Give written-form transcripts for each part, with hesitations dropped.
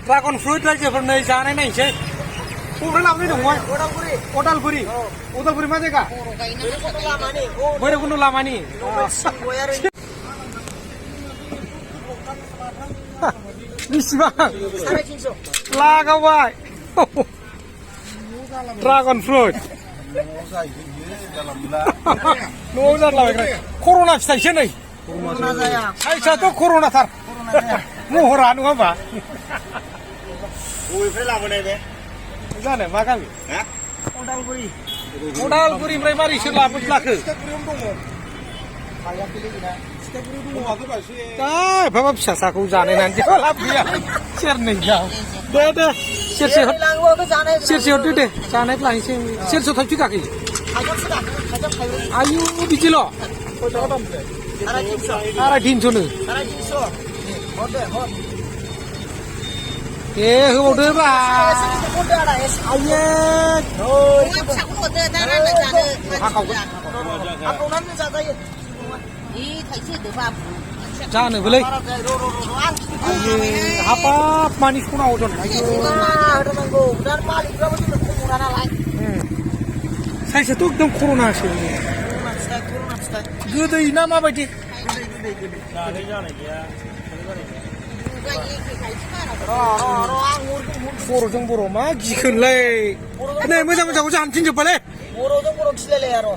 dragon fruit रायजोफोर नै जानाय नायनोसै बबेनिफ्राय लाबोनाय दं फंबाय अदालगुरि अदालगुरि मा जायगा भैरबकुन्द लामानि बेसेबां लागावबाय ड्रागन फ्रुइट न'आव जालाबाय कर'ना फिथाइसो नै साइजआथ' कर'नाथार महरा नङा होमबा बबेनिफ्राय लाबोनाय बे जानो मा गामि अदालगुरिनिफ्राय मारैसो लाबोलाखो माबा फिसा साखौ जानायनानै जेबो लाब गैया सेरनै गाहाम दे सेरसेयाव दे जानाय लायनोसै सेरसेयाव थाइसे गाखै आयु बिदिल' आराय तिनस'नो ए होबावदोब्रा जानोबोलै हाबाब मानि सना अजन साइजआथ' एकदम कर'नासो गोदै ना माबायदि बर'जों बर' मा गिखोनलै नै मोजां मोजांखौ जानो थिनजोब्बालै बर'जों बर' खिलायलाय आरो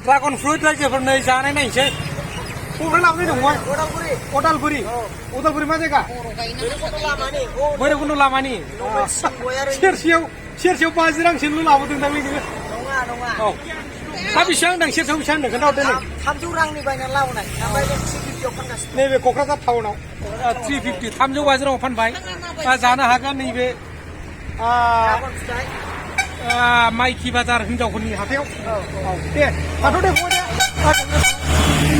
ड्रागन फ्रुइट रायजोफोर नै जानाय नायनोसै बबेनिफ्राय लाबोनाय दं फंबाय अदालगुरि मा जायगा भैरबकुन्द लामानि सेरसेयाव 50 रांसोल' लाबोदों दा नोङो औ दा बेसेबां होनदों सेरसेयाव बेसेबां होनदों खोन्थाहरदो नों 300 रांनि बायनानै लाबोनाय ओमफ्राय 350 आव फानगासिनो नैबे क'क्राझार टाउनाव 350 350 राङाव फानबाय जानो हागोन नैबे माइखि बाजार हिनजावफोरनि हाथायाव दे थाथ' दे फंबाय दे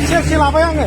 सेरसे लाबाय आङो